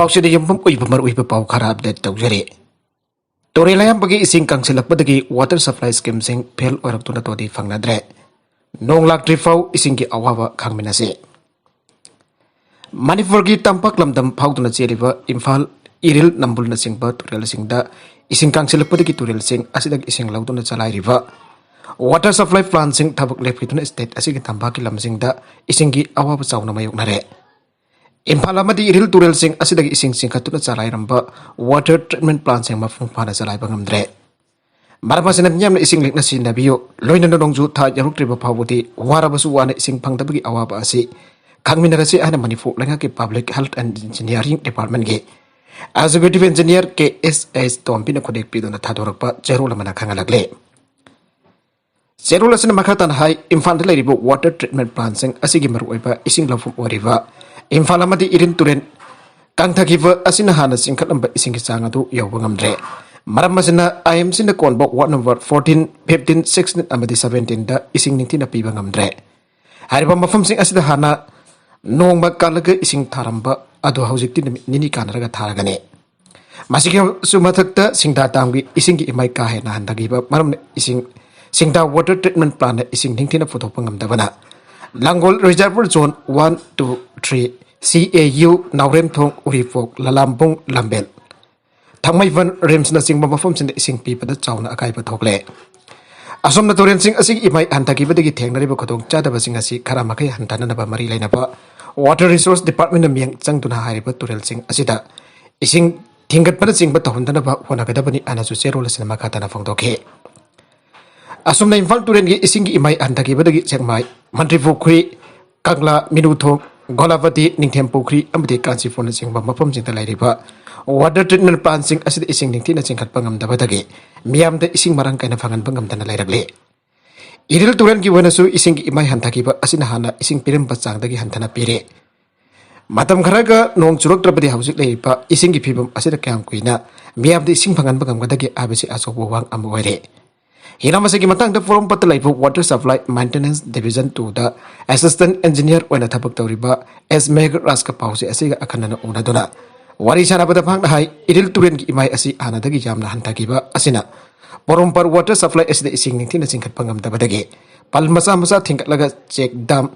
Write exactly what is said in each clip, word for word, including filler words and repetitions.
ꯄꯥꯎꯁꯤꯗ ꯌꯨꯝꯐꯝ ꯑꯣꯏꯕ ꯃꯔꯨꯑꯣꯏꯕ ꯄꯥꯎ ꯈꯔ ꯑꯞꯗꯦꯠ ꯇꯧꯖꯔꯤ꯫ ꯇꯨꯔꯦꯜ ꯑꯌꯥꯝꯕꯒꯤ ꯏꯁꯤꯡ ꯀꯪꯁꯤꯜꯂꯛꯄꯗꯒꯤ ꯋꯥꯇꯔ ꯁꯄ꯭ꯂꯥꯏ ꯁ꯭ꯀꯤꯝꯁꯤꯡ ꯐꯦꯜ ꯑꯣꯏꯔꯛꯇꯨꯅ ꯇꯣꯇꯤ ꯐꯪꯅꯗ꯭ꯔꯦ꯫ ꯅꯣꯡ ꯂꯥꯛꯇ꯭ꯔꯤ ꯐꯥꯎ ꯏꯁꯤꯡꯒꯤ ꯑꯋꯥꯕ ꯈꯥꯡꯃꯤꯟꯅꯁꯤ꯫ ꯃꯅꯤꯄꯨꯔꯒꯤ ꯇꯝꯄꯥꯛ ꯂꯝꯗꯝ ꯐꯥꯎꯗꯨꯅ ꯆꯦꯜꯂꯤꯕ ꯏꯝꯐꯥꯜ, ꯏꯔꯤꯜ, ꯅꯝꯕꯨꯜꯅꯆꯤꯡꯕ ꯇꯨꯔꯦꯜꯁꯤꯡꯗ ꯏꯁꯤꯡ ꯀꯪꯁꯤꯜꯂꯛꯄꯗꯒꯤ ꯇꯨꯔꯦꯜꯁꯤꯡ ꯑꯁꯤꯗꯒꯤ ꯏꯁꯤꯡ ꯂꯧꯗꯨꯅ ꯆꯂꯥꯏꯔꯤꯕ ꯋꯥꯇꯔ ꯁꯄ꯭ꯂꯥꯏ ꯄ꯭ꯂꯥꯟꯁꯤꯡ ꯊꯕꯛ ꯂꯦꯞꯈꯤꯗꯨꯅ ꯁ꯭ꯇꯦꯠ ꯑꯁꯤꯒꯤ ꯇꯝꯄꯥꯛꯀꯤ ꯂꯝꯁꯤꯡꯗ ꯏꯁꯤꯡꯒꯤ ꯑꯋꯥꯕ ꯆꯥꯎꯅ ꯃꯥꯌꯣꯛꯅꯔꯦ꯫ ꯏꯝꯐꯥꯜ ꯑꯃꯗꯤ ꯏꯔꯤꯜ ꯇꯨꯔꯦꯜꯁꯤꯡ ꯑꯁꯤꯗꯒꯤ ꯏꯁꯤꯡ ꯆꯤꯡꯈꯠꯇꯨꯅ ꯆꯂꯥꯏꯔꯝꯕ ꯋꯥꯇꯔ ꯇ꯭ꯔꯤꯠꯃꯦꯟ ꯄ꯭ꯂꯥꯟꯁꯤꯡ ꯃꯄꯨꯡ ꯐꯥꯅ ꯆꯂꯥꯏꯕ ꯉꯝꯗ꯭ꯔꯦ꯫ ꯃꯔꯝ ꯑꯁꯤꯅ ꯃꯤꯌꯥꯝꯅ ꯏꯁꯤꯡ ꯂꯤꯛꯅ ꯁꯤꯖꯤꯟꯅꯕꯤꯌꯨ꯫ ꯂꯣꯏꯅꯅ ꯅꯣꯡꯖꯨ ꯊꯥ ꯌꯧꯔꯛꯇ꯭ꯔꯤꯕ ꯐꯥꯎꯕꯗꯤ ꯋꯥꯔꯕꯁꯨ ꯋꯥꯅ ꯏꯁꯤꯡ ꯐꯪꯗꯕꯒꯤ ꯑꯋꯥꯕ ꯑꯁꯤ ꯈꯪꯃꯤꯟꯅꯔꯁꯤ ꯍꯥꯏꯅ ꯃꯅꯤꯄꯨꯔ ꯂꯩꯉꯥꯛꯀꯤ ꯄꯕ꯭ꯂꯤꯛ ꯍꯦꯜꯊ ꯑꯦꯟ ꯏꯟꯖꯤꯅꯤꯌꯥꯔꯤꯡ ꯗꯤꯄꯥꯔꯠꯃꯦꯟꯒꯤ ꯑꯦꯛꯖꯤꯀ꯭ꯌꯨꯇꯤꯚ ꯏꯟꯖꯤꯅꯤꯌꯥꯔ ꯀꯦ ꯑꯦꯁ ꯑꯦꯁ ꯇꯣꯝꯕꯤꯅ ꯈꯨꯗꯦꯛ ꯄꯤꯗꯨꯅ ꯊꯥꯗꯣꯔꯛꯄ ꯆꯦꯔꯣꯜ ꯑꯃꯅ ꯈꯪꯍꯜꯂꯛꯂꯤ꯫ ꯆꯦꯔꯣꯜ ꯑꯁꯤꯅ ꯃꯈꯥ ꯇꯥꯅ ꯍꯥꯏ, ꯏꯝꯐꯥꯜꯗ ꯂꯩꯔꯤꯕ ꯋꯥꯇꯔ ꯇ꯭ꯔꯤꯠꯃꯦꯟ ꯄ꯭ꯂꯥꯟꯁꯤꯡ ꯑꯁꯤꯒꯤ ꯃꯔꯨꯑꯣꯏꯕ ꯏꯁꯤꯡ ꯂꯧꯐꯝ ꯑꯣꯏꯔꯤꯕ ꯏꯝꯐꯥꯜ ꯑꯃꯗꯤ ꯏꯔꯤꯜ ꯇꯨꯔꯦꯜ ꯀꯪꯊꯈꯤꯕ ꯑꯁꯤꯅ ꯍꯥꯟꯅ ꯆꯤꯡꯈꯠꯂꯝꯕ ꯏꯁꯤꯡꯒꯤ ꯆꯥꯡ ꯑꯗꯨ ꯌꯧꯕ ꯉꯝꯗ꯭ꯔꯦ꯫ ꯃꯔꯝ ꯑꯁꯤꯅ ꯑꯥꯏ ꯑꯦꯝ ꯁꯤꯅ ꯀꯣꯟꯕ ward number fourteen, fifteen, sixteen ꯑꯃꯗꯤ ꯁꯕꯦꯟꯇꯤꯟꯗ ꯏꯁꯤꯡ ꯅꯤꯡꯊꯤꯅ ꯄꯤꯕ ꯉꯝꯗ꯭ꯔꯦ꯫ ꯍꯥꯏꯔꯤꯕ ꯃꯐꯝꯁꯤꯡ ꯑꯁꯤꯗ ꯍꯥꯟꯅ ꯅꯣꯡꯃ ꯀꯥꯜꯂꯒ ꯏꯁꯤꯡ ꯊꯥꯔꯝꯕ ꯑꯗꯨ ꯍꯧꯖꯤꯛꯇꯤ ꯅꯨꯃꯤꯠ ꯅꯤꯅꯤ ꯀꯥꯟꯅꯔꯒ ꯊꯥꯔꯒꯅꯤ꯫ ꯃꯁꯤꯒꯤꯁꯨ ꯃꯊꯛꯇ ꯁꯤꯡꯗꯥ ꯗꯥꯝꯒꯤ ꯏꯁꯤꯡꯒꯤ ꯏꯃꯥꯏ ꯀꯥ ꯍꯦꯟꯅ ꯍꯟꯊꯈꯤꯕ ꯃꯔꯝꯅ ꯏꯁꯤꯡ, ꯁꯤꯡꯗꯥ ꯋꯥꯇꯔ ꯇ꯭ꯔꯤꯠꯃꯦꯟ ꯄ꯭ꯂꯥꯟꯅ ꯏꯁꯤꯡ ꯅꯤꯡꯊꯤꯅ ꯄꯨꯊꯣꯛꯄ ꯉꯝꯗꯕꯅ Langol reservoir zone one, two, three, C A U, ꯅꯥꯎꯔꯦꯝꯊꯣꯡ, ꯎꯔꯤꯄꯣꯛ, ꯂꯂꯥꯝꯕꯨꯡ, ꯂꯝꯕꯦꯜ, ꯊꯥꯡꯃꯩꯕꯟ, ꯔꯤꯝꯁꯅꯆꯤꯡꯕ ꯃꯐꯝꯁꯤꯡꯗ ꯏꯁꯤꯡ ꯄꯤꯕꯗ ꯆꯥꯎꯅ ꯑꯀꯥꯏꯕ ꯊꯣꯛꯂꯦ꯫ ꯑꯁꯣꯝꯅ ꯇꯨꯔꯦꯜꯁꯤꯡ ꯑꯁꯤꯒꯤ ꯏꯃꯥꯏ ꯍꯟꯊꯈꯤꯕꯗꯒꯤ ꯊꯦꯡꯅꯔꯤꯕ ꯈꯨꯗꯣꯡꯆꯥꯗꯕꯁꯤꯡ ꯑꯁꯤ ꯈꯔ ꯃꯈꯩ ꯍꯟꯊꯅꯅꯕ ꯃꯔꯤ ꯂꯩꯅꯕ ꯋꯥꯇꯔ ꯔꯤꯁꯣꯔꯁ ꯗꯤꯄꯥꯔꯠꯃꯦꯟꯅ ꯃꯤꯠꯌꯦꯡ ꯆꯪꯗꯨꯅ ꯍꯥꯏꯔꯤꯕ ꯇꯨꯔꯦꯜꯁꯤꯡ ꯑꯁꯤꯗ ꯏꯁꯤꯡ ꯊꯤꯡꯒꯠꯄꯅꯆꯤꯡꯕ ꯇꯧꯍꯟꯗꯅꯕ ꯍꯣꯠꯅꯒꯗꯕꯅꯤ ꯍꯥꯏꯅꯁꯨ ꯆꯦꯔꯣꯜ ꯑꯁꯤꯅ ꯃꯈꯥ ꯇꯥꯅ ꯐꯣꯡꯗꯣꯛꯈꯤ꯫ ꯑꯁꯨꯝꯅ ꯏꯝꯐꯥꯜ ꯇꯨꯔꯦꯜꯒꯤ ꯏꯁꯤꯡꯒꯤ ꯏꯃꯥꯏ ꯍꯟꯊꯈꯤꯕꯗꯒꯤ ꯁꯦꯛꯃꯥꯏ, ꯃꯟꯇ꯭ꯔꯤ ꯄꯨꯈ꯭ꯔꯤ, ꯀꯪꯂꯥ, ꯃꯤꯅꯨꯊꯣꯡ, ꯒꯣꯂꯥꯕꯇꯤ, ꯅꯤꯡꯊꯦꯝ ꯄꯨꯈ꯭ꯔꯤ ꯑꯃꯗꯤ ꯀꯥꯟꯆꯤꯄꯨꯔꯅꯆꯤꯡꯕ ꯃꯐꯝꯁꯤꯡꯗ ꯂꯩꯔꯤꯕ ꯋꯥꯇꯔ ꯇ꯭ꯔꯤꯠꯃꯦꯟ ꯄ꯭ꯂꯥꯟꯁꯤꯡ ꯑꯁꯤꯗ ꯏꯁꯤꯡ ꯅꯤꯡꯊꯤꯅ ꯆꯤꯡꯈꯠꯄ ꯉꯝꯗꯕꯗꯒꯤ ꯃꯤꯌꯥꯝꯗ ꯏꯁꯤꯡ ꯃꯔꯥꯡ ꯀꯥꯏꯅ ꯐꯪꯍꯟꯕ ꯉꯝꯗꯅ ꯂꯩꯔꯛꯂꯤ꯫ ꯏꯔꯤꯜ ꯇꯨꯔꯦꯜꯒꯤ ꯑꯣꯏꯅꯁꯨ ꯏꯁꯤꯡꯒꯤ ꯏꯃꯥꯏ ꯍꯟꯊꯈꯤꯕ ꯑꯁꯤꯅ ꯍꯥꯟꯅ ꯏꯁꯤꯡ ꯄꯤꯔꯝꯕ ꯆꯥꯡꯗꯒꯤ ꯍꯟꯊꯅ ꯄꯤꯔꯦ꯫ ꯃꯇꯝ ꯈꯔꯒ ꯅꯣꯡ ꯆꯨꯔꯛꯇ꯭ꯔꯕꯗꯤ ꯍꯧꯖꯤꯛ ꯂꯩꯔꯤꯕ ꯏꯁꯤꯡꯒꯤ ꯐꯤꯕꯝ ꯑꯁꯤꯗ ꯀꯌꯥꯝ ꯀꯨꯏꯅ ꯃꯤꯌꯥꯝꯗ ꯏꯁꯤꯡ ꯐꯪꯍꯟꯕ ꯉꯝꯒꯗꯒꯦ ꯍꯥꯏꯕꯁꯤ ꯑꯆꯧꯕ ꯋꯥꯐꯝ ꯑꯃ ꯑꯣꯏꯔꯦ꯫ ꯍꯤꯔꯝ ꯑꯁꯤꯒꯤ ꯃꯇꯥꯡꯗ ꯄꯣꯔꯣꯝꯄꯥꯠꯇ ꯂꯩꯕ ꯋꯥꯇꯔ ꯁꯄ꯭ꯂꯥꯏ ꯃꯦꯟꯇꯦꯅꯦꯟꯁ ꯗꯤꯕꯤꯖꯟ ꯇꯨꯗ ꯑꯦꯁꯤꯁꯇꯦꯟꯠ ꯏꯟꯖꯤꯅꯤꯌꯥꯔ ꯑꯣꯏꯅ ꯊꯕꯛ ꯇꯧꯔꯤꯕ ꯑꯦꯁ ꯃꯦꯘꯔꯥꯖꯀ ꯄꯥꯎꯁꯦ ꯑꯁꯤꯒ ꯑꯈꯟꯅꯅ ꯎꯅꯗꯨꯅ ꯋꯥꯔꯤ ꯁꯥꯟꯅꯕꯗ ꯃꯍꯥꯛꯅ ꯍꯥꯏ, ꯏꯔꯤꯜ ꯇꯨꯔꯦꯜꯒꯤ ꯏꯃꯥꯏ ꯑꯁꯤ ꯍꯥꯟꯅꯗꯒꯤ ꯌꯥꯝꯅ ꯍꯟꯊꯈꯤꯕ ꯑꯁꯤꯅ ꯄꯣꯔꯣꯝꯄꯥꯠ ꯋꯥꯇꯔ ꯁꯄ꯭ꯂꯥꯏ ꯑꯁꯤꯗ ꯏꯁꯤꯡ ꯅꯤꯡꯊꯤꯅ ꯆꯤꯡꯈꯠꯄ ꯉꯝꯗꯕꯗꯒꯤ ꯄꯜ ꯃꯆꯥ ꯃꯆꯥ ꯊꯤꯡꯒꯠꯂꯒ ꯆꯦꯛ ꯗꯥꯝ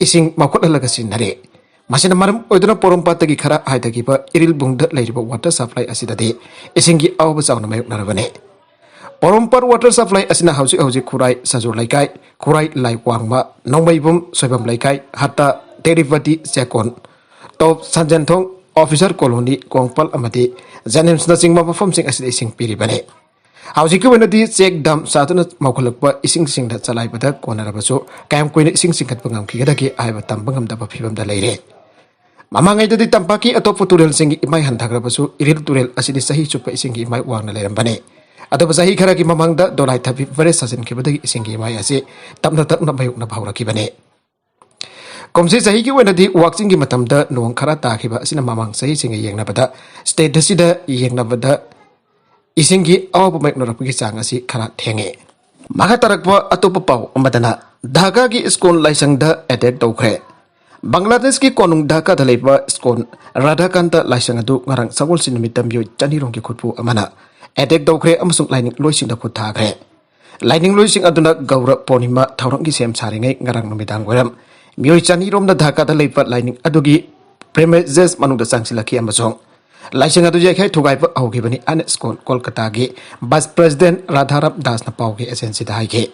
ꯏꯁꯤꯡ ꯃꯥꯎꯈꯠꯍꯜꯂꯒ ꯁꯤꯖꯤꯟꯅꯔꯤ꯫ ꯃꯁꯤꯅ ꯃꯔꯝ ꯑꯣꯏꯗꯨꯅ ꯄꯣꯔꯣꯝꯄꯥꯠꯇꯒꯤ ꯈꯔ ꯍꯥꯏꯊꯈꯤꯕ ꯏꯔꯤꯜꯕꯨꯡꯗ ꯂꯩꯔꯤꯕ ꯋꯥꯇꯔ ꯁꯄ꯭ꯂꯥꯏ ꯑꯁꯤꯗꯗꯤ ꯏꯁꯤꯡꯒꯤ ꯑꯋꯥꯕ ꯆꯥꯎꯅ ꯃꯥꯌꯣꯛꯅꯔꯕꯅꯤ꯫ ꯄꯣꯔꯣꯝꯄꯥꯠ ꯋꯥꯇꯔ ꯁꯄ꯭ꯂꯥꯏ ꯑꯁꯤꯅ ꯍꯧꯖꯤꯛ ꯍꯧꯖꯤꯛ ꯈꯨꯔꯥꯏ ꯁꯖꯨꯔ ꯂꯩꯀꯥꯏ, ꯈꯨꯔꯥꯏ ꯂꯥꯏꯋꯥꯡꯃ, ꯅꯣꯡꯃꯩꯕꯨꯝ ꯁꯣꯏꯕꯝ ꯂꯩꯀꯥꯏ, ꯍꯠꯇꯥ, ꯇꯦꯔꯤꯄꯇꯤ ꯆꯦꯛꯀꯣꯟ, ꯇꯣꯞ ꯁꯟꯖꯦꯟꯊꯣꯡ, ꯑꯣꯐꯤꯁꯔ ꯀꯣꯂꯣꯅꯤ, ꯀꯣꯡꯄꯥꯜ ꯑꯃꯗꯤ ꯖꯦꯅꯤꯝꯁꯅꯆꯤꯡꯕ ꯃꯐꯝꯁꯤꯡ ꯑꯁꯤꯗ ꯏꯁꯤꯡ ꯄꯤꯔꯤꯕꯅꯤ꯫ ꯍꯧꯖꯤꯛꯀꯤ ꯑꯣꯏꯅꯗꯤ ꯆꯦꯛ ꯗꯥꯝ ꯁꯥꯗꯨꯅ ꯃꯧꯈꯠꯂꯛꯄ ꯏꯁꯤꯡꯁꯤꯡꯗ ꯆꯂꯥꯏꯕꯗ ꯀꯣꯟꯅꯔꯕꯁꯨ ꯀꯌꯥꯝ ꯀꯨꯏꯅ ꯏꯁꯤꯡ ꯆꯤꯡꯈꯠꯄ ꯉꯝꯈꯤꯒꯗꯒꯦ ꯍꯥꯏꯕ ꯇꯝꯕ ꯉꯝꯗꯕ ꯐꯤꯕꯝꯗ ꯂꯩꯔꯦ꯫ ꯃꯃꯥꯡꯉꯩꯗꯗꯤ ꯇꯝꯄꯥꯛꯀꯤ ꯑꯇꯣꯞꯄ ꯇꯨꯔꯦꯜꯁꯤꯡꯒꯤ ꯏꯃꯥꯏ ꯍꯟꯊꯈ꯭ꯔꯕꯁꯨ ꯏꯔꯤꯜ ꯇꯨꯔꯦꯜ ꯑꯁꯤꯗꯤ ꯆꯍꯤ ꯆꯨꯞꯄ ꯏꯁꯤꯡꯒꯤ ꯏꯃꯥꯏ ꯋꯥꯡꯅ ꯂꯩꯔꯝꯕꯅꯤ꯫ ꯑꯗꯨꯕꯨ ꯆꯍꯤ ꯈꯔꯒꯤ ꯃꯃꯥꯡꯗ ꯗꯣꯂꯥꯏ ꯊꯥꯕꯤ ꯕꯔꯦꯖ ꯁꯥꯖꯤꯟꯈꯤꯕꯗꯒꯤ ꯏꯁꯤꯡꯒꯤ ꯏꯃꯥꯏ ꯑꯁꯤ ꯇꯞꯅ ꯇꯞꯅ ꯃꯥꯌꯣꯛꯅꯕ ꯍꯧꯔꯛꯈꯤꯕꯅꯤ꯫ ꯀꯨꯝꯁꯤ ꯆꯍꯤꯒꯤ ꯑꯣꯏꯅꯗꯤ ꯋꯥꯛꯆꯤꯡꯒꯤ ꯃꯇꯝꯗ ꯅꯣꯡ ꯈꯔ ꯇꯥꯈꯤꯕ ꯑꯁꯤꯅ ꯃꯃꯥꯡ ꯆꯍꯤꯁꯤꯡꯒ ꯌꯦꯡꯅꯕꯗ ꯁ꯭ꯇꯦꯠ ꯑꯁꯤꯗ ꯌꯦꯡꯅꯕꯗ ꯏꯁꯤꯡꯒꯤ ꯑꯋꯥꯕ ꯃꯥꯌꯣꯛꯅꯔꯛꯄꯒꯤ ꯆꯥꯡ ꯑꯁꯤ ꯈꯔ ꯊꯦꯡꯉꯤ꯫ ꯃꯈꯥ ꯇꯥꯔꯛꯄ ꯑꯇꯣꯞꯄ ꯄꯥꯎ ꯑꯃꯗꯅ ꯙꯥꯀꯥꯒꯤ ꯁ꯭ꯀꯣꯟ ꯂꯥꯏꯁꯪꯗ ꯑꯦꯇꯦꯛ ꯇꯧꯈ꯭ꯔꯦ꯫ ꯕꯪꯒ꯭ꯂꯥꯗꯦꯁꯀꯤ ꯀꯣꯅꯨꯡ ꯙꯥꯀꯥꯗ ꯂꯩꯕ ꯁ꯭ꯀꯣꯟ ꯔꯥꯙꯥꯀꯥꯟꯇ ꯂꯥꯏꯁꯪ ꯑꯗꯨ ꯉꯔꯥꯡ ꯁꯒꯣꯜꯁꯦꯟ ꯅꯨꯃꯤꯠꯇ ꯃꯤꯑꯣꯏ ꯆꯅꯤꯔꯣꯝꯒꯤ ꯈꯨꯠꯄꯨ ꯑꯃꯅ ꯑꯦꯇꯦꯛ ꯇꯧꯈ꯭ꯔꯦ ꯑꯃꯁꯨꯡ ꯂꯥꯏꯅꯤꯡꯂꯣꯏꯁꯤꯡꯗ ꯈꯨꯠ ꯊꯥꯈ꯭ꯔꯦ꯫ ꯂꯥꯏꯅꯤꯡꯂꯣꯏꯁꯤꯡ ꯑꯗꯨꯅ ꯒꯧꯔ ꯄꯨꯔꯅꯤꯃꯥ ꯊꯧꯔꯝꯒꯤ ꯁꯦꯝ ꯁꯥꯔꯤꯉꯩ ꯉꯔꯥꯡ ꯅꯨꯃꯤꯗꯥꯡ ꯋꯥꯏꯔꯝ ꯃꯤꯑꯣꯏ ꯆꯅꯤꯔꯣꯝꯅ ꯙꯥꯀꯥꯗ ꯂꯩꯕ ꯂꯥꯏꯅꯤꯡ ꯑꯗꯨꯒꯤ ꯄ꯭ꯔꯦꯃꯦꯖꯦꯁ ꯃꯅꯨꯡꯗ ꯆꯪꯁꯤꯜꯂꯛꯈꯤ ꯑꯃꯁꯨꯡ ꯂꯥꯏꯁꯪ ꯑꯗꯨ ꯌꯩꯈꯥꯏ ꯊꯨꯒꯥꯏꯕ ꯍꯧꯈꯤꯕꯅꯤ ꯍꯥꯏꯅ ꯁ꯭ꯀꯣꯟ ꯀꯣꯜꯀꯇꯥꯒꯤ ꯚꯥꯏꯁ ꯄ꯭ꯔꯦꯁꯤꯗꯦꯟꯠ ꯔꯥꯙꯥꯔꯥꯝ ꯗꯥꯁꯅ ꯄꯥꯎꯒꯤ ꯑꯦꯖꯦꯟꯁꯤꯗ ꯍꯥꯏꯈꯤ꯫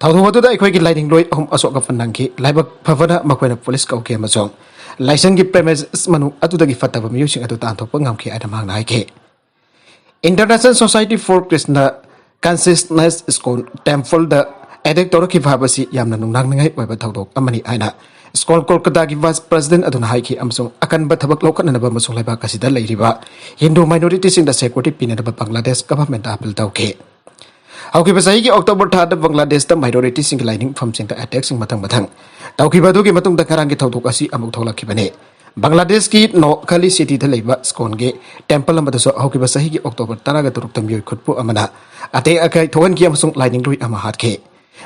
ꯊꯧꯗꯣꯛ ꯑꯗꯨꯗ ꯑꯩꯈꯣꯏꯒꯤ ꯂꯥꯏꯅꯤꯡꯂꯣꯏ ꯑꯍꯨꯝ ꯑꯁꯣꯛ ꯑꯄꯟ ꯅꯪꯈꯤ꯫ ꯂꯥꯏꯕꯛ ꯐꯕꯅ ꯃꯈꯣꯏꯅ ꯄꯨꯂꯤꯁ ꯀꯧꯈꯤ ꯑꯃꯁꯨꯡ ꯂꯥꯏꯁꯪꯒꯤ ꯄ꯭ꯔꯦꯃꯦꯖꯦꯁ ꯃꯅꯨꯡ ꯑꯗꯨꯗꯒꯤ ꯐꯠꯇꯕ ꯃꯤꯑꯣꯏꯁꯤꯡ ꯑꯗꯨ ꯇꯥꯟꯊꯣꯛꯄ ꯉꯝꯈꯤ ꯍꯥꯏꯅ ꯃꯍꯥꯛꯅ ꯍꯥꯏꯈꯤ꯫ International Society for Krishna Consciousness ISKCON ꯇꯦꯝꯄꯜꯗ ꯑꯦꯇꯦꯛ ꯇꯧꯔꯛꯈꯤꯕ ꯍꯥꯏꯕꯁꯤ ꯌꯥꯝꯅ ꯅꯨꯡꯅꯥꯡꯅꯤꯡꯉꯥꯏ ꯑꯣꯏꯕ ꯊꯧꯗꯣꯛ ꯑꯃꯅꯤ ꯍꯥꯏꯅ ꯁ꯭ꯀꯣꯟ ꯀꯣꯜꯀꯇꯥꯒꯤ ꯚꯥꯏꯁ ꯄ꯭ꯔꯦꯁꯤꯗꯦꯟꯠ ꯑꯗꯨꯅ ꯍꯥꯏꯈꯤ ꯑꯃꯁꯨꯡ ꯑꯀꯟꯕ ꯊꯕꯛ ꯂꯧꯈꯠꯅꯅꯕ ꯑꯃꯁꯨꯡ ꯂꯩꯕꯥꯛ ꯑꯁꯤꯗ ꯂꯩꯔꯤꯕ ꯍꯤꯟꯗꯨ ꯃꯥꯏꯅꯣꯔꯤꯇꯤꯁꯤꯡꯗ ꯁꯦꯀ꯭ꯌꯨꯔꯤꯇꯤ ꯄꯤꯅꯅꯕ ꯕꯪꯒ꯭ꯂꯥꯗꯦꯁ ꯒꯚꯔꯟꯃꯦꯟꯠꯇ ꯑꯄꯤꯜ ꯇꯧꯈꯤ꯫ ꯍꯧꯈꯤꯕ ꯆꯍꯤꯒꯤ ꯑꯣꯛꯇꯣꯕꯔ ꯊꯥꯗ ꯕꯪꯒ꯭ꯂꯥꯗꯦꯁꯇ ꯃꯥꯏꯅꯣꯔꯤꯇꯤꯁꯤꯡꯒꯤ ꯂꯥꯏꯅꯤꯡꯐꯝꯁꯤꯡꯗ ꯑꯦꯇꯦꯛꯁꯤꯡ ꯃꯊꯪ ꯃꯊꯪ ꯇꯧꯈꯤꯕ ꯑꯗꯨꯒꯤ ꯃꯇꯨꯡꯗ ꯉꯔꯥꯡꯒꯤ ꯊꯧꯗꯣꯛ ꯑꯁꯤ ꯑꯃꯨꯛ ꯊꯣꯛꯂꯛꯈꯤꯕꯅꯤ꯫ ꯕꯪꯒ꯭ꯂꯥꯗꯦꯁꯀꯤ ꯅꯣꯈꯥꯂꯤ ꯁꯤꯇꯤꯗ ꯂꯩꯕ ꯁ꯭ꯀꯣꯟꯒꯤ ꯇꯦꯝꯄꯜ ꯑꯃꯗꯁꯨ ꯍꯧꯈꯤꯕ ꯆꯍꯤꯒꯤ ꯑꯣꯛꯇꯣꯕꯔ ꯇꯔꯥꯒ ꯇꯔꯨꯛꯇ ꯃꯤꯑꯣꯏ ꯈꯨꯠꯄꯨ ꯑꯃꯅ ꯑꯇꯦꯛ ꯑꯀꯥꯏ ꯊꯣꯛꯍꯟꯈꯤ ꯑꯃꯁꯨꯡ ꯂꯥꯏꯅꯤꯡꯂꯣꯏ ꯑꯃ ꯍꯥꯠꯈꯤ꯫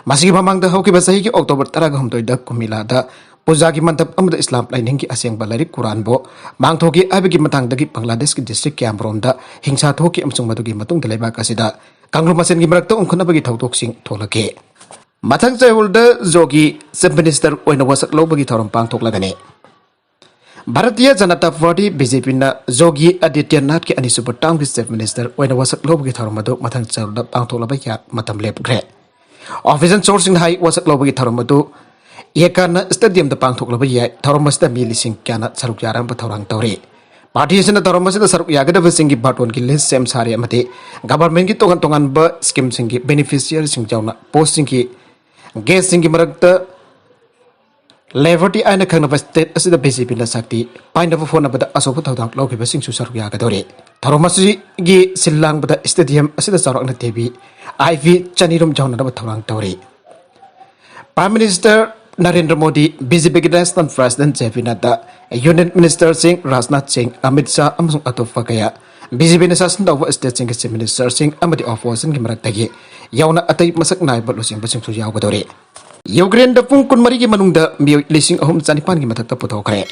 ꯃꯁꯤꯒꯤ ꯃꯃꯥꯡꯗ ꯍꯧꯈꯤꯕ ꯆꯍꯤꯒꯤ ꯑꯣꯛꯇꯣꯕꯔ ꯇꯔꯥꯒ ꯍꯨꯝꯗꯣꯏꯗ ꯀꯨꯃꯤꯂꯥꯗ ꯄꯨꯖꯥꯒꯤ ꯃꯟꯗꯞ ꯑꯃꯗ ꯏꯁꯂꯥꯝ ꯂꯥꯏꯅꯤꯡꯒꯤ ꯑꯁꯦꯡꯕ ꯂꯥꯏꯔꯤꯛ ꯀꯨꯔꯥꯟꯕꯨ ꯃꯥꯡꯊꯣꯛꯈꯤ ꯍꯥꯏꯕꯒꯤ ꯃꯇꯥꯡꯗꯒꯤ ꯕꯪꯒ꯭ꯂꯥꯗꯦꯁꯀꯤ ꯗꯤꯁꯇ꯭ꯔꯤꯛ ꯀꯌꯥꯃꯔꯣꯝꯗ ꯍꯤꯡꯁꯥ ꯊꯣꯛꯈꯤ ꯑꯃꯁꯨꯡ ꯃꯗꯨꯒꯤ ꯃꯇꯨꯡꯗ ꯂꯩꯕꯥꯛ ꯑꯁꯤꯗ ꯀꯥꯡꯂꯨꯞ ꯃꯁꯦꯟꯒꯤ ꯃꯔꯛꯇ ꯎꯪꯈꯠꯅꯕꯒꯤ ꯊꯧꯗꯣꯛꯁꯤꯡ ꯊꯣꯛꯂꯛꯈꯤ꯫ ꯃꯊꯪ ꯆꯌꯣꯜꯗ ꯖꯣꯒꯤ ꯆꯤꯐ ꯃꯤꯅꯤꯁꯇꯔ ꯑꯣꯏꯅ ꯋꯥꯁꯛ ꯂꯧꯕꯒꯤ ꯊꯧꯔꯝ ꯄꯥꯡꯊꯣꯛꯂꯒꯅꯤ꯫ Bharatiya Janata party, B J ꯄꯤꯅ ꯖꯣꯒꯤ ꯑꯗꯤꯇ꯭ꯌꯅꯥꯊꯀꯤ ꯑꯅꯤꯁꯨꯕ ꯇꯥꯔꯝꯒꯤ ꯆꯤꯐ ꯃꯤꯅꯤꯁꯇꯔ ꯑꯣꯏꯅ ꯋꯥꯁꯛ ꯂꯧꯕꯒꯤ ꯊꯧꯔꯝ ꯑꯗꯨ ꯃꯊꯪ ꯆꯌꯣꯜꯗ ꯄꯥꯡꯊꯣꯛꯂꯕ ꯌꯥ-, ꯃꯇꯝ ꯂꯦꯞꯈ꯭ꯔꯦ꯫ ꯑꯣꯐꯤꯁꯤꯌꯦꯜ ꯁꯣꯔꯁꯁꯤꯡꯅ ꯍꯥꯏ, ꯋꯥꯁꯛ ꯂꯧꯕꯒꯤ ꯊꯧꯔꯝ ꯑꯗꯨ ꯌꯦꯀꯥꯅ ꯁ꯭ꯇꯦꯗꯤꯌꯝꯗ ꯄꯥꯡꯊꯣꯛꯂꯕ ꯌꯥꯏ꯫ ꯊꯧꯔꯝ ꯑꯁꯤꯗ ꯃꯤ ꯂꯤꯁꯤꯡ ꯀꯌꯥꯅ ꯁꯔꯨꯛ ꯌꯥꯔꯝꯕ ꯊꯧꯔꯥꯡ ꯇꯧꯔꯤ꯫ ꯄꯥꯔꯇꯤ ꯑꯁꯤꯅ ꯊꯧꯔꯝ ꯑꯁꯤꯗ ꯁꯔꯨꯛ ꯌꯥꯒꯗꯕꯁꯤꯡꯒꯤ ꯕꯥꯔꯇꯣꯟꯒꯤ ꯂꯤꯁ ꯁꯦꯝ ꯁꯥꯔꯦ ꯑꯃꯗꯤ ꯒꯚꯔꯟꯃꯦꯟꯠꯀꯤ ꯇꯣꯉꯥꯟ ꯇꯣꯉꯥꯟꯕ ꯁ꯭ꯀꯤꯝꯁꯤꯡꯒꯤ ꯕꯦꯅꯤꯐꯤꯁꯤꯌꯔꯁꯤꯡ ꯌꯥꯎꯅ ꯄꯣꯁꯁꯤꯡꯒꯤ, ꯒꯦꯁꯁꯤꯡꯒꯤ ꯃꯔꯛꯇ ꯂꯦꯕꯔꯇꯤ ꯍꯥꯏꯅ ꯈꯪꯅꯕ ꯁ꯭ꯇꯦꯠ ꯑꯁꯤꯗ ꯕꯤ ꯖꯦ ꯄꯤꯅ ꯁꯛꯇꯤ ꯄꯥꯏꯅꯕ ꯍꯣꯠꯅꯕꯗ ꯑꯆꯧꯕ ꯊꯧꯗꯥꯡ ꯂꯧꯈꯤꯕꯁꯤꯡꯁꯨ ꯁꯔꯨꯛ ꯌꯥꯒꯗꯧꯔꯤ꯫ ꯊꯧꯔꯝ ꯑꯁꯤꯒꯤ ꯁꯤꯜ ꯂꯥꯡꯕꯗ ꯁ꯭ꯇꯦꯗꯤꯌꯝ ꯑꯁꯤꯗ ꯆꯥꯎꯔꯥꯛꯅ ꯇꯤ ꯚꯤ ꯑꯥꯏ ꯄꯤ ꯆꯅꯤꯔꯣꯝ ꯌꯥꯎꯅꯅꯕ ꯊꯧꯔꯥꯡ ꯇꯧꯔꯤ꯫ Prime minister Narendra Modi, B J ꯄꯤꯒꯤ ꯅꯦꯁꯅꯦꯜ ꯄ꯭ꯔꯁꯤꯗꯦꯟꯠ ꯖꯦ ꯄꯤ ꯅꯗ꯭ꯗꯥ, ꯌꯨꯅꯤꯌꯟ ꯃꯤꯅꯤꯁꯇꯔꯁꯤꯡ ꯔꯥꯖꯅꯥꯊ ꯁꯤꯡ, ꯑꯃꯤꯠ ꯁꯥꯍ ꯑꯃꯁꯨꯡ ꯑꯇꯣꯞꯄ ꯀꯌꯥ, ꯕꯤ ꯖꯦ ꯄꯤꯅ ꯁꯥꯁꯟ ꯇꯧꯕ ꯁ꯭ꯇꯦꯠꯁꯤꯡꯒꯤ ꯆꯤꯐ ꯃꯤꯅꯤꯁꯇꯔꯁꯤꯡ ꯑꯃꯗꯤ ꯑꯣꯄꯣꯖꯤꯁꯟꯒꯤ ꯃꯔꯛꯇꯒꯤ ꯌꯥꯎꯅ ꯑꯇꯩ ꯃꯁꯛ ꯅꯥꯏꯕ ꯂꯨꯆꯤꯡꯕꯁꯤꯡꯁꯨ ꯌꯥꯎꯒꯗꯧꯔꯤ꯫ ꯌꯨꯀ꯭ꯔꯦꯟꯗ ꯄꯨꯡ ꯀꯨꯟꯃꯔꯤꯒꯤ ꯃꯅꯨꯡꯗ ꯃꯤꯑꯣꯏ ꯂꯤꯁꯤꯡ ꯑꯍꯨꯝ ꯆꯅꯤꯄꯥꯟꯒꯤ ꯃꯊꯛꯇ ꯄꯨꯊꯣꯛꯈ꯭ꯔꯦ꯫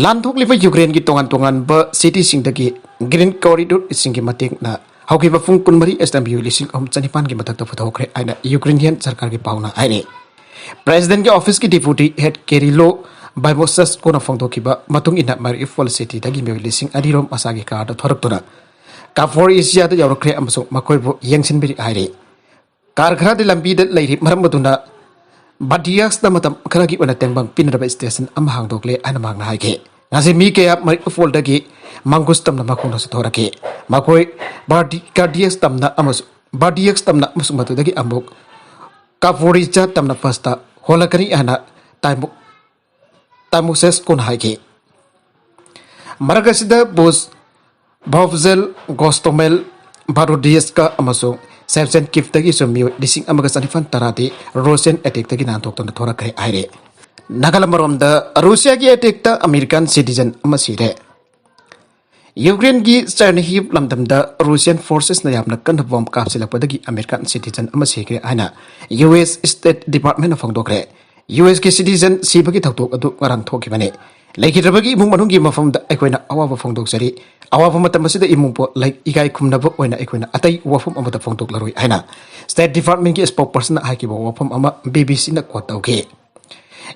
ꯂꯥꯟꯊꯣꯛꯂꯤꯕ ꯌꯨꯀ꯭ꯔꯦꯟꯒꯤ ꯇꯣꯉꯥꯟ ꯇꯣꯉꯥꯟꯕ ꯁꯤꯇꯤꯁꯤꯡꯗꯒꯤ ꯒ꯭ꯔꯤꯟ ꯀꯣꯔꯤꯗꯣꯔꯁꯤꯡꯒꯤ ꯃꯇꯦꯡꯅ ꯍꯧꯈꯤꯕ ꯄꯨꯡ ꯀꯨꯟꯃꯔꯤ ꯑꯁꯤꯗ ꯃꯤꯑꯣꯏ ꯂꯤꯁꯤꯡ ꯑꯍꯨꯝ ꯆꯅꯤꯄꯥꯟꯒꯤ ꯃꯊꯛꯇ ꯄꯨꯊꯣꯛꯈ꯭ꯔꯦ ꯍꯥꯏꯅ ꯌꯨꯀ꯭ꯔꯦꯅꯤꯌꯟ ꯁꯔꯀꯥꯔꯒꯤ ꯄꯥꯎꯅ ꯍꯥꯏꯔꯤ꯫ ꯄ꯭ꯔꯦꯁꯤꯗꯦꯟꯠꯀꯤ ꯑꯣꯐꯤꯁꯀꯤ ꯗꯤꯄ꯭ꯌꯨꯇꯤ ꯍꯦꯗ ꯀꯦꯔꯤꯂꯣ ꯕꯥꯏꯃꯣꯁꯦꯁꯀꯣꯅ ꯐꯣꯡꯗꯣꯛꯈꯤꯕ ꯃꯇꯨꯡ ꯏꯟꯅ, ꯃꯥꯔꯤꯎꯄꯣꯜ ꯁꯤꯇꯤꯗꯒꯤ ꯃꯤꯑꯣꯏ ꯂꯤꯁꯤꯡ ꯑꯅꯤꯔꯣꯝ ꯃꯁꯥꯒꯤ ꯀꯥꯔꯗ ꯊꯣꯔꯛꯇꯨꯅ ꯀꯥꯐꯣꯔꯤꯁꯤꯌꯥꯗ ꯌꯧꯔꯛꯈ꯭ꯔꯦ ꯑꯃꯁꯨꯡ ꯃꯈꯣꯏꯕꯨ ꯌꯦꯡꯁꯤꯟꯕꯤꯔꯤ ꯍꯥꯏꯔꯤ꯫ ꯀꯥꯔ ꯈꯔꯗꯤ ꯂꯝꯕꯤꯗ ꯂꯩꯔꯤ, ꯃꯔꯝ ꯑꯗꯨꯅ ꯕꯥꯗꯤꯌꯥꯁꯇ ꯃꯇꯝ ꯈꯔꯒꯤ ꯑꯣꯏꯅ ꯇꯦꯡꯕꯥꯡ ꯄꯤꯅꯅꯕ ꯁ꯭ꯇꯦꯁꯟ ꯑꯃ ꯍꯥꯡꯗꯣꯛꯂꯦ ꯍꯥꯏꯅ ꯃꯍꯥꯛꯅ ꯍꯥꯏꯈꯤ꯫ ꯉꯁꯤ ꯃꯤ ꯀꯌꯥ ꯃꯥꯔꯤꯎꯄꯣꯜꯗꯒꯤ ꯃꯪꯒꯨꯁ ꯇꯝꯅ ꯃꯈꯣꯡꯅ ꯆꯠꯊꯣꯔꯛꯈꯤ꯫ ꯃꯈꯣꯏ ꯕꯥꯔꯗꯤ-, ꯀꯥꯔꯗꯤꯌꯁ ꯇꯝꯅ ꯑꯃꯁꯨꯡ, ꯕꯥꯔꯗꯤꯌꯛꯁ ꯇꯝꯅ ꯑꯃꯁꯨꯡ ꯃꯗꯨꯗꯒꯤ ꯑꯃꯨꯛ ꯀꯥꯐꯣꯔꯤꯆꯥ ꯇꯝꯅ ꯕꯁꯇ ꯍꯣꯜꯂꯛꯀꯅꯤ ꯍꯥꯏꯅ ꯇꯥꯏꯃꯨ-, ꯇꯥꯏꯃꯨꯁꯦꯁꯀꯣꯅ ꯍꯥꯏꯈꯤ꯫ ꯃꯔꯛ ꯑꯁꯤꯗ ꯕꯨꯁ, ꯚꯥꯎꯖꯦꯜ, ꯒꯣꯁꯇꯣꯃꯦꯜ, ꯕꯥꯔꯣꯗꯤꯌꯁꯀ ꯑꯃꯁꯨꯡ ꯁꯦꯞꯆꯦꯟꯀꯤꯞꯇꯒꯤꯁꯨ ꯃꯤꯑꯣꯏ ꯂꯤꯁꯤꯡ ꯑꯃꯒ ꯆꯅꯤꯄꯥꯟ ꯇꯔꯥꯗꯤ ꯔꯨꯁꯤꯌꯟ ꯑꯦꯇꯦꯛꯇꯒꯤ ꯅꯥꯟꯊꯣꯛꯇꯨꯅ ꯊꯣꯔꯛꯈ꯭ꯔꯦ ꯍꯥꯏꯔꯦ꯫ ꯅꯥꯒꯥꯂꯦꯟ ꯃꯔꯣꯝꯗ ꯔꯨꯁꯤꯌꯥꯒꯤ ꯑꯦꯇꯦꯛꯇ ꯑꯃꯦꯔꯤꯀꯥꯟ ꯁꯤꯇꯤꯖꯟ ꯑꯃ ꯁꯤꯔꯦ꯫ ꯌꯨꯀ꯭ꯔꯦꯟꯒꯤ ꯆꯔꯅꯤꯍꯤꯚ ꯂꯝꯗꯝꯗ ꯔꯨꯁꯤꯌꯟ ꯐꯣꯔꯁꯦꯁꯅ ꯌꯥꯝꯅ ꯀꯟꯅ ꯕꯣꯝ ꯀꯥꯞꯁꯤꯜꯂꯛꯄꯗꯒꯤ ꯑꯃꯦꯔꯤꯀꯥꯟ ꯁꯤꯇꯤꯖꯟ ꯑꯃ ꯁꯤꯈ꯭ꯔꯦ ꯍꯥꯏꯅ ꯌꯨ ꯑꯦꯁ ꯁ꯭ꯇꯦꯠ ꯗꯤꯄꯥꯔꯠꯃꯦꯟꯠꯅ ꯐꯣꯡꯗꯣꯛꯈ꯭ꯔꯦ꯫ ꯌꯨ ꯑꯦꯁꯀꯤ ꯁꯤꯇꯤꯖꯟ ꯁꯤꯕꯒꯤ ꯊꯧꯗꯣꯛ ꯑꯗꯨ ꯉꯔꯥꯡ ꯊꯣꯛꯈꯤꯕꯅꯤ꯫ ꯂꯩꯈꯤꯗ꯭ꯔꯕꯒꯤ ꯏꯃꯨꯡ ꯃꯅꯨꯡꯒꯤ ꯃꯐꯝꯗ ꯑꯩꯈꯣꯏꯅ ꯑꯋꯥꯕ ꯐꯣꯡꯗꯣꯛꯆꯔꯤ꯫ ꯑꯋꯥꯕ ꯃꯇꯝ ꯑꯁꯤꯗ ꯏꯃꯨꯡꯕꯨ ꯂꯩ-, ꯏꯀꯥꯏ ꯈꯨꯝꯅꯕ ꯑꯣꯏꯅ ꯑꯩꯈꯣꯏꯅ ꯑꯇꯩ ꯋꯥꯐꯝ ꯑꯃꯠꯇ ꯐꯣꯡꯗꯣꯛꯂꯔꯣꯏ ꯍꯥꯏꯅ ꯁ꯭ꯇꯦꯠ ꯗꯤꯄꯥꯔꯠꯃꯦꯟꯒꯤ ꯁ꯭ꯄꯣꯛꯄꯔꯁꯟꯅ ꯍꯥꯏꯈꯤꯕ ꯋꯥꯐꯝ ꯑꯃ ꯕꯤ ꯕꯤ ꯁꯤꯅ ꯀꯣꯠ ꯇꯧꯈꯤ꯫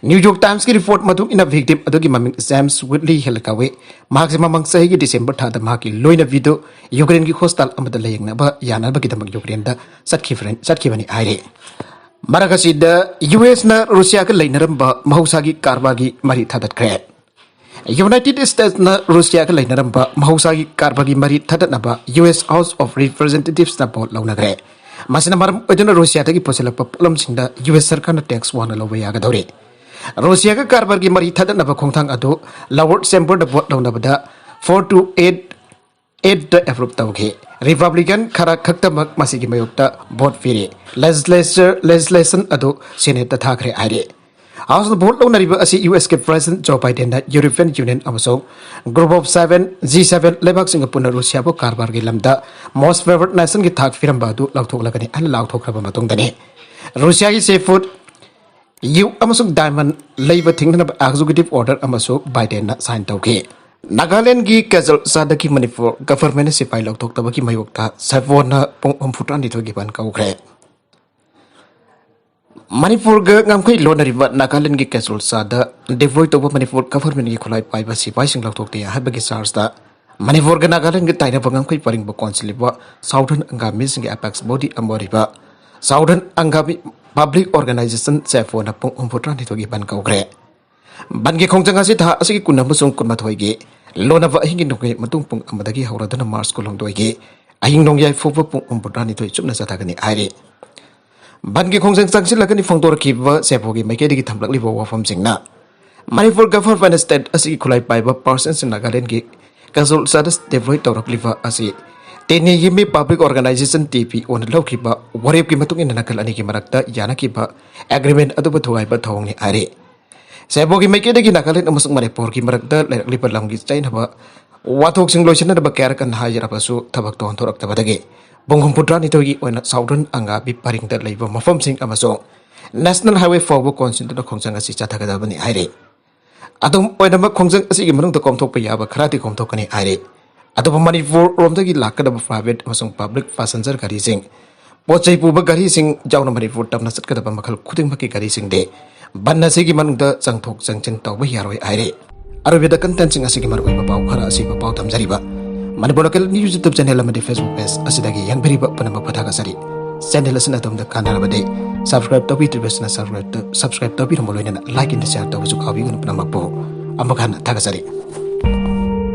ꯅ꯭ꯌꯨ ꯌꯣꯔꯛ ꯇꯥꯏꯝꯁꯀꯤ ꯔꯤꯄꯣꯔꯠ ꯃꯇꯨꯡ ꯏꯟꯅ ꯚꯤꯛꯇꯤꯝ ꯑꯗꯨꯒꯤ ꯃꯃꯤꯡ ꯖꯦꯝꯁ ꯋꯤꯠꯂꯤ ꯍꯤꯜ ꯀꯧꯏ꯫ ꯃꯍꯥꯛꯁꯦ ꯃꯃꯥꯡ ꯆꯍꯤꯒꯤ ꯗꯤꯁꯦꯝꯕꯔ ꯊꯥꯗ ꯃꯍꯥꯛꯀꯤ ꯂꯣꯏꯅꯕꯤꯗꯨ ꯌꯨꯀ꯭ꯔꯦꯟꯒꯤ ꯍꯣꯁꯄꯤꯇꯥꯜ ꯑꯃꯗ ꯂꯥꯌꯦꯡꯅꯕ ꯌꯥꯅꯕꯒꯤꯗꯃꯛ ꯌꯨꯀ꯭ꯔꯦꯟꯗ ꯆꯠꯈꯤꯕ-, ꯆꯠꯈꯤꯕꯅꯤ ꯍꯥꯏꯔꯤ꯫ ꯃꯔꯛ ꯑꯁꯤꯗ ꯌꯨ ꯑꯦꯁꯅ ꯔꯨꯁꯤꯌꯥꯒ ꯂꯩꯅꯔꯝꯕ ꯃꯍꯧꯁꯥꯒꯤ ꯀꯥꯔꯕꯥꯔꯒꯤ ꯃꯔꯤ ꯊꯥꯗꯠꯈ꯭ꯔꯦ꯫ ꯌꯨꯅꯥꯏꯇꯦꯗ ꯁ꯭ꯇꯦꯠꯁꯅ ꯔꯨꯁꯤꯌꯥꯒ ꯂꯩꯅꯔꯝꯕ ꯃꯍꯧꯁꯥꯒꯤ ꯀꯥꯔꯕꯥꯔꯒꯤ ꯃꯔꯤ ꯊꯥꯗꯠꯅꯕ ꯌꯨ ꯑꯦꯁ ꯍꯥꯎꯁ ꯑꯣꯐ ꯔꯤꯄ꯭ꯔꯖꯦꯟꯇꯦꯇꯤꯚꯁꯅ ꯚꯣꯠ ꯂꯧꯅꯈ꯭ꯔꯦ꯫ ꯃꯁꯤꯅ ꯃꯔꯝ ꯑꯣꯏꯗꯨꯅ ꯔꯨꯁꯤꯌꯥꯗꯒꯤ ꯄꯨꯁꯤꯜꯂꯛꯄ ꯄꯣꯠꯂꯝꯁꯤꯡꯗ ꯌꯨ ꯑꯦꯁ ꯁꯔꯀꯥꯔꯅ ꯇꯦꯛꯁ ꯋꯥꯡꯅ ꯂꯧꯕ ꯌꯥꯒꯗꯧꯔꯤ꯫ ꯔꯨꯁꯤꯌꯥꯒ ꯀꯥꯔꯕꯥꯔꯒꯤ ꯃꯔꯤ ꯊꯥꯗꯠꯅꯕ ꯈꯣꯡꯊꯥꯡ ꯑꯗꯨ ꯂꯋꯔ ꯆꯦꯝꯕꯔꯗ ꯚꯣꯠ ꯂꯧꯅꯕꯗ four to eight eight approve ꯇꯧꯈꯤ꯫ ꯔꯤꯄꯕ꯭ꯂꯤꯀꯟ ꯈꯔ ꯈꯛꯇꯃꯛ ꯃꯁꯤꯒꯤ ꯃꯥꯌꯣꯛꯇ ꯚꯣꯠ ꯄꯤꯔꯤ꯫ ꯂꯦꯖꯤꯁꯂꯦꯆꯔ, ꯂꯦꯖꯤꯁꯂꯦꯁꯟ ꯑꯗꯨ ꯁꯦꯅꯦꯠꯇ ꯊꯥꯈ꯭ꯔꯦ ꯍꯥꯏꯔꯤ꯫ ꯍꯥꯎꯁꯇ ꯚꯣꯠ ꯂꯧꯅꯔꯤꯕ ꯑꯁꯤ ꯌꯨ ꯑꯦꯁꯀꯤ ꯄ꯭ꯔꯦꯁꯤꯗꯦꯟꯠ ꯖꯣ ꯕꯥꯏꯗꯦꯟꯅ ꯌꯨꯔꯣꯄꯤꯌꯟ ꯌꯨꯅꯤꯌꯟ ꯑꯃꯁꯨꯡ group of seven, G seven ꯂꯩꯕꯥꯛꯁꯤꯡꯒ ꯄꯨꯟꯅ ꯔꯨꯁꯤꯌꯥꯕꯨ ꯀꯥꯔꯕꯥꯔꯒꯤ ꯂꯝꯗ ꯃꯣꯁ ꯐꯦꯚꯔꯠ ꯅꯦꯁꯟꯒꯤ ꯊꯥꯛ ꯄꯤꯔꯝꯕ ꯑꯗꯨ ꯂꯧꯊꯣꯛꯂꯒꯅꯤ ꯍꯥꯏꯅ ꯂꯥꯎꯊꯣꯛꯈ꯭ꯔꯕ ꯃꯇꯨꯡꯗꯅꯤ꯫ ꯔꯨꯁꯤꯌꯥꯒꯤ ꯁꯤ ꯐꯨꯗ, ꯌꯨ ꯑꯃꯁꯨꯡ ꯗꯥꯏꯃꯟ ꯂꯩꯕ ꯊꯤꯡꯅꯅꯕ ꯑꯦꯛꯖꯤꯀ꯭ꯌꯨꯇꯤꯚ ꯑꯣꯔꯗꯔ ꯑꯃꯁꯨ ꯕꯥꯏꯗꯦꯟꯅ ꯁꯥꯏꯟ ꯇꯧꯈꯤ꯫ ꯅꯥꯒꯥꯂꯦꯟꯗꯒꯤ ꯀꯦꯖꯣꯜ ꯆꯥꯗꯒꯤ ꯃꯅꯤꯄꯨꯔ ꯒꯚꯔꯟꯃꯦꯟꯠꯅ ꯁꯤꯐꯥꯏ ꯂꯧꯊꯣꯛꯇꯕꯒꯤ ꯃꯥꯌꯣꯛꯇ ꯁꯦꯚꯣꯅ ꯄꯨꯡ ꯍꯨꯝꯐꯨꯇꯔꯥꯅꯤꯊꯣꯏꯒꯤ ꯕꯟ ꯀꯧꯈ꯭ꯔꯦ꯫ ꯃꯅꯤꯄꯨꯔꯒ ꯉꯝꯈꯩ ꯂꯣꯟꯅꯔꯤꯕ ꯅꯥꯒꯥꯂꯦꯟꯗꯒꯤ ꯀꯦꯖꯣꯜ ꯆꯥꯗ ꯗꯤꯄ꯭ꯂꯣꯏ ꯇꯧꯕ ꯃꯅꯤꯄꯨꯔ ꯒꯚꯔꯟꯃꯦꯟꯠꯀꯤ ꯈꯨꯠꯂꯥꯏ ꯄꯥꯏꯕ ꯁꯤꯐꯥꯏꯁꯤꯡ ꯂꯧꯊꯣꯛꯇꯦ ꯍꯥꯏꯕꯒꯤ ꯆꯥꯔꯖꯇ ꯃꯅꯤꯄꯨꯔꯒ ꯅꯥꯒꯥꯂꯦꯟꯗꯒ ꯇꯥꯏꯅꯕ ꯉꯝꯈꯩ ꯄꯔꯤꯡꯕ ꯀꯣꯟꯁꯤꯜꯂꯤꯕ ꯁꯥꯎꯗꯔꯟ ꯑꯪꯒꯥꯃꯤꯁꯤꯡꯒꯤ ꯑꯦꯄꯦꯛꯁ ꯕꯣꯗꯤ ꯑꯃ ꯑꯣꯏꯔꯤꯕ ꯁꯥꯎꯗꯔꯟ ꯑꯪꯒꯥꯃꯤ ꯄꯕ꯭ꯂꯤꯛ ꯑꯣꯔꯒꯅꯥꯏꯖꯦꯁꯟ, ꯁꯦꯐꯣꯅ ꯄꯨꯡ ꯍꯨꯝꯐꯨꯇꯔꯥꯅꯤꯊꯣꯏꯒꯤ ꯕꯟ ꯀꯧꯈ꯭ꯔꯦ꯫ ꯕꯟꯒꯤ ꯈꯣꯡꯖꯪ ꯑꯁꯤ ꯊꯥ ꯑꯁꯤꯒꯤ ꯀꯨꯟ ꯑꯃꯁꯨꯡ ꯀꯨꯟꯃꯥꯊꯣꯏꯒꯤ ꯂꯣꯟꯅꯕ ꯑꯍꯤꯡꯒꯤ ꯅꯣꯡꯌꯥꯏ ꯃꯇꯨꯡ ꯄꯨꯡ ꯑꯃꯗꯒꯤ ꯍꯧꯔꯗꯨꯅ ꯃꯥꯔꯆ ꯀꯨꯟꯍꯨꯝꯗꯣꯏꯒꯤ ꯑꯍꯤꯡ ꯅꯣꯡꯌꯥꯏ ꯐꯥꯎꯕ ꯄꯨꯡ ꯍꯨꯝꯐꯨꯇꯔꯥꯅꯤꯊꯣꯏ ꯆꯨꯞꯅ ꯆꯠꯊꯒꯅꯤ ꯍꯥꯏꯔꯤ꯫ ꯕꯟꯒꯤ ꯈꯣꯡꯖꯪ ꯆꯪꯁꯤꯜꯂꯒꯅꯤ ꯐꯣꯡꯗꯣꯔꯛꯈꯤꯕ ꯁꯦꯐꯣꯒꯤ ꯃꯥꯏꯀꯩꯗꯒꯤ ꯊꯝꯂꯛꯂꯤꯕ ꯋꯥꯐꯝꯁꯤꯡꯅ ꯃꯅꯤꯄꯨꯔ ꯒꯚꯔꯟꯃꯦꯟꯠ ꯁ꯭ꯇꯦꯠ ꯑꯁꯤꯒꯤ ꯈꯨꯠꯂꯥꯏ ꯄꯥꯏꯕ ꯄꯥꯔꯁꯟꯁꯤꯡ ꯅꯥꯒꯥꯂꯦꯟꯗꯒꯤ ꯀꯦꯖꯣꯜ ꯆꯥꯗ ꯗꯤꯄ꯭ꯂꯣꯏ ꯇꯧꯔꯛꯂꯤꯕ ꯑꯁꯤ ꯇꯦꯅꯦ ꯌꯤꯃꯤ ꯄꯕ꯭ꯂꯤꯛ ꯑꯣꯔꯒꯅꯥꯏꯖꯦꯁꯟ, ꯇꯤ ꯄꯤ ꯑꯣꯅ ꯂꯧꯈꯤꯕ ꯋꯥꯔꯦꯞꯀꯤ ꯃꯇꯨꯡ ꯏꯟꯅ ꯅꯥꯀꯜ ꯑꯅꯤꯒꯤ ꯃꯔꯛꯇ ꯌꯥꯅꯈꯤꯕ ꯑꯦꯒ꯭ꯔꯤꯃꯦꯟꯠ ꯑꯗꯨꯕꯨ ꯊꯨꯒꯥꯏꯕ ꯊꯧꯑꯣꯡꯅꯤ ꯍꯥꯏꯔꯤ꯫ ꯁꯦꯕꯣꯒꯤ ꯃꯥꯏꯀꯩꯗꯒꯤ ꯅꯥꯒꯥꯂꯦꯟ ꯑꯃꯁꯨꯡ ꯃꯅꯤꯄꯨꯔꯒꯤ ꯃꯔꯛꯇ ꯂꯩꯔꯛꯂꯤꯕ ꯂꯝꯒꯤ ꯆꯩꯅꯕ ꯋꯥꯊꯣꯛꯁꯤꯡ ꯂꯣꯏꯁꯤꯟꯅꯅꯕ ꯀꯌꯥꯔꯛ ꯍꯟꯅ ꯍꯥꯏꯖꯔꯕꯁꯨ ꯊꯕꯛ ꯇꯧꯍꯟꯊꯣꯔꯛꯇꯕꯗꯒꯤ ꯄꯨꯡ ꯍꯨꯝꯐꯨꯇꯔꯥꯅꯤꯊꯣꯏꯒꯤ ꯑꯣꯏꯅ ꯁꯥꯎꯗꯔꯟ ꯑꯪꯒꯥꯕꯤ ꯄꯔꯤꯡꯗ ꯂꯩꯕ ꯃꯐꯝꯁꯤꯡ ꯑꯃꯁꯨꯡ National Highway four ꯐꯥꯎꯕ ꯀꯣꯟꯁꯤꯟꯗꯨꯅ ꯈꯣꯡꯖꯪ ꯑꯁꯤ ꯆꯠꯊꯒꯗꯕꯅꯤ ꯍꯥꯏꯔꯤ꯫ ꯑꯗꯨꯝ ꯑꯣꯏꯅꯃꯛ, ꯈꯣꯡꯖꯪ ꯑꯁꯤꯒꯤ ꯃꯅꯨꯡꯗ ꯀꯣꯝꯊꯣꯛꯄ ꯌꯥꯕ ꯈꯔꯗꯤ ꯀꯣꯝꯊꯣꯛꯀꯅꯤ ꯍꯥꯏꯔꯤ꯫ ꯑꯗꯨꯕꯨ ꯃꯅꯤꯄꯨꯔ ꯔꯣꯝꯗꯒꯤ ꯂꯥꯛꯀꯗꯕ private ꯑꯃꯁꯨꯡ public passenger ꯒꯥꯔꯤꯁꯤꯡ, ꯄꯣꯠ ꯆꯩ ꯄꯨꯕ ꯒꯥꯔꯤꯁꯤꯡ ꯌꯥꯎꯅ ꯃꯅꯤꯄꯨꯔ ꯇꯝꯅ ꯆꯠꯀꯗꯕ ꯃꯈꯜ ꯈꯨꯗꯤꯡꯃꯛꯀꯤ ꯒꯥꯔꯤꯁꯤꯡꯗꯤ ꯕꯟ ꯑꯁꯤꯒꯤ ꯃꯅꯨꯡꯗ ꯆꯪꯊꯣꯛ ꯆꯪꯁꯤꯟ ꯇꯧꯕ ꯌꯥꯔꯣꯏ ꯍꯥꯏꯔꯤ꯫ ꯑꯔꯣꯏꯕꯗ, content ꯁꯤꯡ ꯑꯁꯤꯒꯤ ꯃꯔꯨꯑꯣꯏꯕ ꯄꯥꯎ ꯈꯔ ꯑꯁꯤ ꯄꯥꯎ ꯊꯝꯖꯔꯤꯕ Manipur Local News YouTube channel ꯑꯃꯗꯤ Facebook page ꯑꯁꯤꯗꯒꯤ ꯌꯦꯡꯕꯤꯔꯤꯕ ꯄꯨꯝꯅꯃꯛꯄꯨ ꯊꯥꯒꯠꯆꯔꯤ꯫ Channel ꯑꯁꯤꯅ ꯑꯗꯣꯝꯗ ꯀꯥꯟꯅꯔꯕꯗꯤ subscribe ꯇꯧꯕꯤꯗ꯭ꯔꯤꯕꯁꯤꯅ subscribe ꯇꯧ-, subscribe ꯇꯧꯕꯤꯔꯝꯕ ꯂꯣꯏꯅꯅ like and share ꯇꯧꯕꯁꯨ ꯀꯥꯎꯕꯤꯒꯅꯨ ꯄꯨꯝꯅꯃꯛꯄꯨ꯫ ꯑꯃꯨꯛ ꯍꯟꯅ ꯊꯥꯒꯠꯆꯔꯤ꯫